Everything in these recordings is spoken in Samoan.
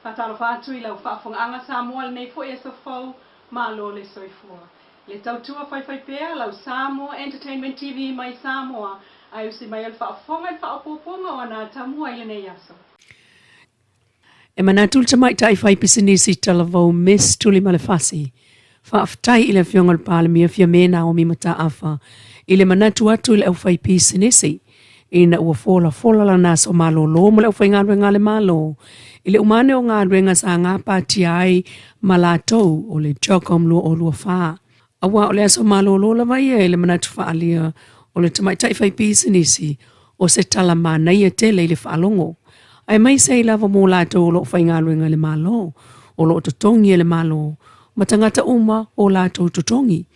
Faatalofa atu i lau faafofogaaga Samoa i lenei foi aso fou, malo le soifua. Le tautua faifaipea lau Samoa Entertainment TV mai Samoa ae usi mai o le faafofoga i le faaopoopoga o ana atamua i lenei aso. E manatu le tamaitai faipisinisi talavou Miss Tulimalefasi, faafetai i le Afioga i le Palemia Fiame Naomi Mataafa i le manatu atu i le aufaipisinisi ina ua folafola lana aso malolo mo le aufaigaluega a le Malo i le uma ane o galuega sa gapatia ai ma latou o le CHOGM 2024. Aua o le aso malolo lava ia i le manatu faaalia o le tamaitai faipisinisi o se tala manaia tele i le faalogo, aemaise ai lava mo latou o lo o faigaluega i le Malo, o lo o totogi e le Malo, ma tagata uma o latou totogi.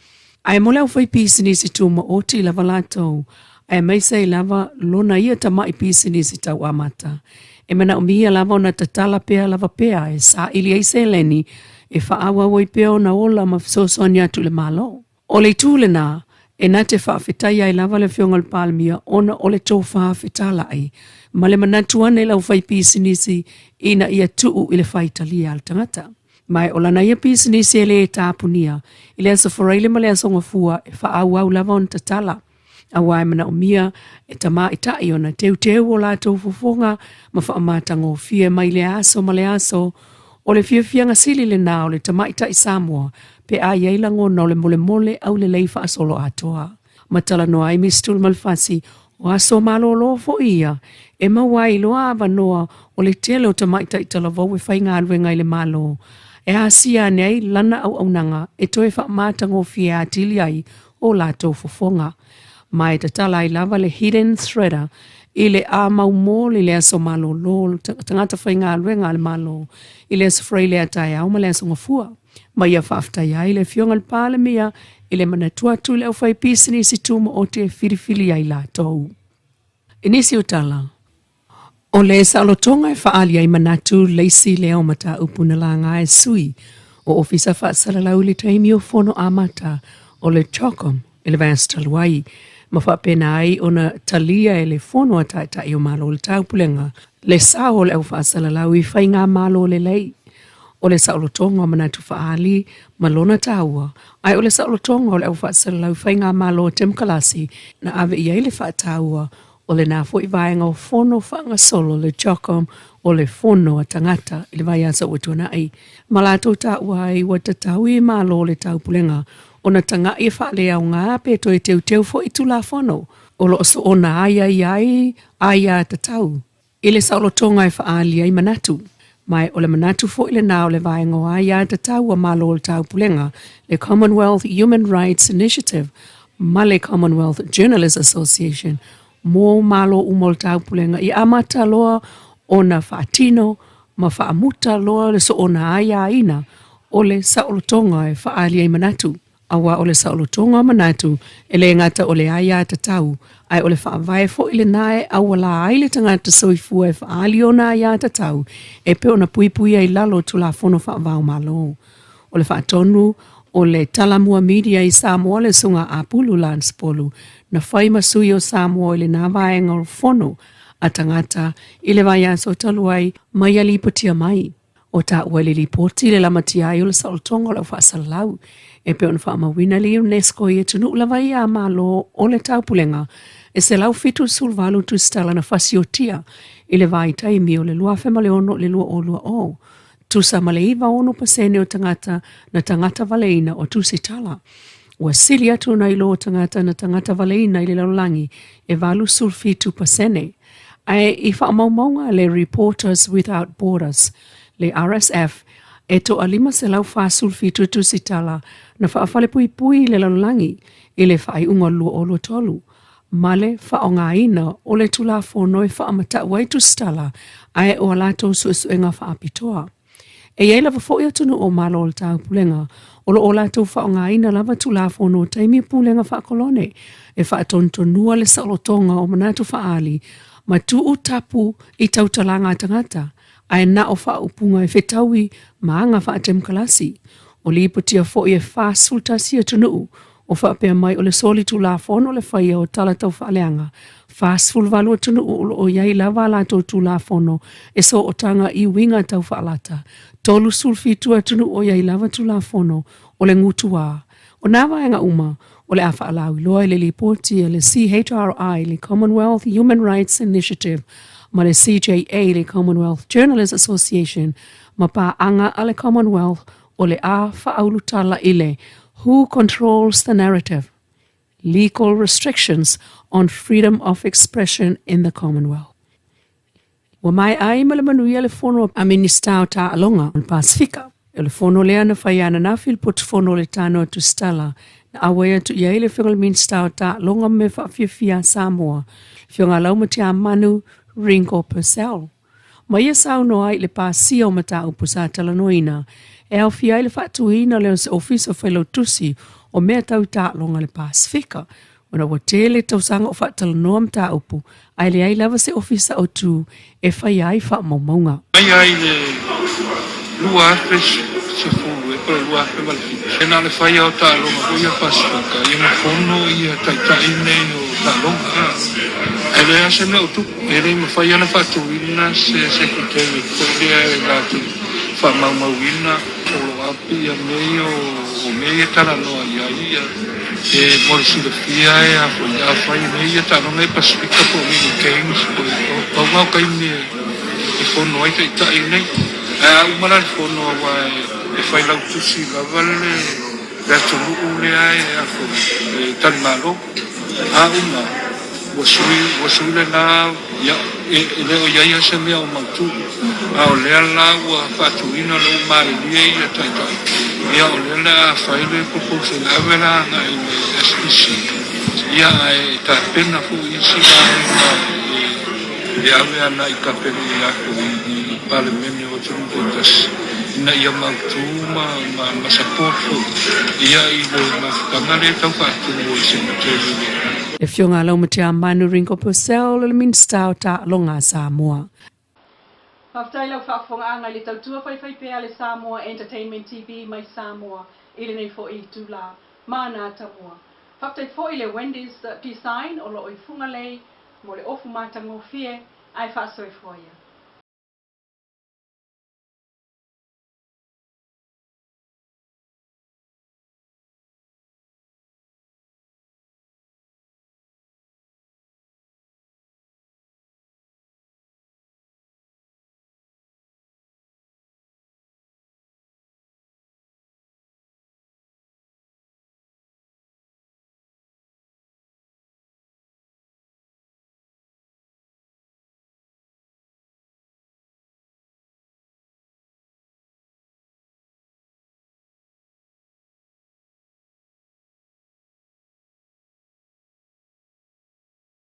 Ae mo le aufaipisinisi tumaoti lava latou, aemaise ai lava lona ia tamai pisinisi tau amata, e manaomia lava ona tatala pea lava pea e saili ai seleni e faaauau ai pea ona ola ma fesoasoani atu i le Malo. O le itu lena, e na te faafetai ai lava le Afioga i le Palemia ona o le tofa fetalai ma le manatu ane i le aufaipisinisi ina ia tuu i le faitalia a le tagata. Ma o lana ia pisinisi e le tapunia i le Aso Faraile ma le Aso Gafua e faaauau lava ona tatala, aua e manaomia e tamaitai ona teuteu o latou fofoga ma faamatagofie mai lea aso ma lea aso. O le fiafiaga sili lena o le tamaitai Samoa pe a i ai lagona o le molemole aulelei faasoloatoa. Ma talanoa ai Miss Tulimalefasi, o aso malolo foi ia e maua ai loa avanoa o le tele o tamaitai talavou e faigaluega i le Malo e asia ane ai lana auaunaga e toe faamatagofie atili ai o latou fofoga. Ma e tatala ai lava le Hidden Threader i le amaumoli i le aso malolo o le tagata faigaluega a le Malo i le Aso Faraile a taeao ma le Aso Gafua. Ma ia faafetai ai le Afioga i le Palemia i le manatu atu i le aufaipisinisi tumaoti e filifili ai latou. I nisi o tala, o le saolotoga e faaali ai manatu le isi lea o mataupu na laga e sui o Ofisa Faasalalau i le taimi o fono amata o le CHOGM i le vaiaso talu ai, ma faapena ai ona talia e le Fono a Taitai o Malo o le Taupulega le sao o le au faasalalau i faigamalo lelei. O le saolotoga o manatu faaali ma lona taua, ae o le saolotoga o le au faasalalau i faigamalo temokalasi na ave i ai le faataua o lena foi vaega o fono faagasolo le CHOGM o le fono a tagata i le vaiaso ua tuanai, ma latou taua ai ua tatau i Malo o le Taupulega ona taga'i e faaleaoga pe toe teuteu foi Tulafono o lo o soona aiaia ai aiatatau i le saolotoga e faaali ai manatu. Ma o le manatu foi lena o le vaega o aiatatau a Malo o le Taupulega, le Commonwealth Human Rights Initiative ma le Commonwealth Journalists Association mo Malo uma o le Taupulega i amata loa ona faatino ma faamuta loa le soona aiaina o le saolotoga e faaali ai manatu. Aua o le saolotoga o manatu e le gata o le aiatatau, ae o le faavae foi lena e auala ai le tagata soifua e faaali ona aiatatau e pei ona puipuia i lalo o Tulafono Faava-o-Malo. O le faatonu o le Talamua Media i Samoa le Susuga Apulu Lance Polu na fai ma sui o Samoa i lena vaega o le fono a tagata i le vaiaso talu ai mai ia lipotia mai. O taua i le lipoti le lamatia ai o le saolotoga o le au faasalalau e pei ona faamauina le UNESCO i atunuu lava ia a Malo o le Taupulega e 178 tusitala na fasiotia i le vaitaimi o le 2006 i le 2020, tusa ma le 96% o tagata na tagata valeina o tusitala. Ua sili atu nai lo tagata na tagata valeina i le lalolagi e 87%. Ae i faamaumauga a le Reporters Without Borders, le RSF, e toa 547 tusitala na faafalepuipui i le lalolagi i le faaiuga o le 2023, ma le faaaogaina o le Tulafono e faamatau ai tusitala ae o a latou suesuega faapitoa. E i ai lava foi atunuu o Malo o le Taupulega o lo o latou faaaogaina lava Tulafono o taimi o pulega faakolone e faatonutonua le saolotoga o manatu faaali ma tuu tapu i tautalaga a tagata ae na o faaupuga e fetaui ma aga faatemokalasi. O lipotia foi e 41 atunuu O faapea mai o le solitulafono le faia o tala taufaaleaga, 48 atunuu o lo o i ai lava a latou tulafono e sootaga i uiga taufaalata, 37 atunuu o i ai lava tulafono o le gutuā. O nā vaega uma o le a faalauiloa i le lipoti a le CHRI, le Commonwealth Human Rights Initiative, ma le CJA, le Commonwealth Journalists Association, ma paaga a le Commonwealth o le a faaulutala i le Who Controls the Narrative? Legal Restrictions on Freedom of Expression in the Commonwealth. Ua maea ai ma le manuia le fono a Minisita o Taaloga o le Pasefika. O le fono lea na fai ananafi i le potufono o le Tanoa Tusitala na auai atu i ai le Afioga i le Minisita o Taaloga ma Mea Faafiafia a Samoa, Afioga Laumatia-Manu Ringo Purcell. Ma ia saunoa ai i le pasia o mataupu sa talanoaina e aofia ai le faatuina lea o se Ofisa o Failautusi o Mea Tau i Taaloga i le Pasefika, ona ua tele tausaga o faatalanoa mataupu ae leai lava se ofisa autu e faia ai faamaumauga. Mai ai le 2010 e po o le 2007, na o le faia o taaloga foi ia Pasefika, ia ma fono ia taitai nei o taaloga. Ae leai lava se mea o tupu, e le i mafai ona faatuina se secretariat foi lea e latou faamaumauina follow up ia mea ia o mea ia e talanoa i ai ia e mo le silafia e a foi afai mea ia taaloga e Pasefika po o Mini Games po o pau lava o taimi e fono ai taitai nei ae a uma la le fono aua e failautusi lava le atunuu lea e a foi e talimalo. A uma, ua sui, ua sui lena, ia, e, e le o i ai lava se mea o mautu. A o lea la ua faatuina lea ua malilie ia taitai, ia o lea le a fai le proposal e ave la agai i le SPC, ia ae tapena foi isi vaega e, e ave agai i kapene ia i, i Palemene o atunuu taitasi ina ia mautu ma, ma, ma support foi ia i le mafutaga lea e tau faatu o le Secretary lea. Le Afioga ia Laumatiamanu Ringo Purcell o le Minisita o Taaloga a Samoa. Faafetai lau faafofogaaga i le tautua faifaipea a le Samoa Entertainment TV mai Samoa i lenei foi itula. Mana Tamua. Faafetai foi i le Wendy's Design o lo o i Fugalei mo le ofu matagofie ae faasoifua ia.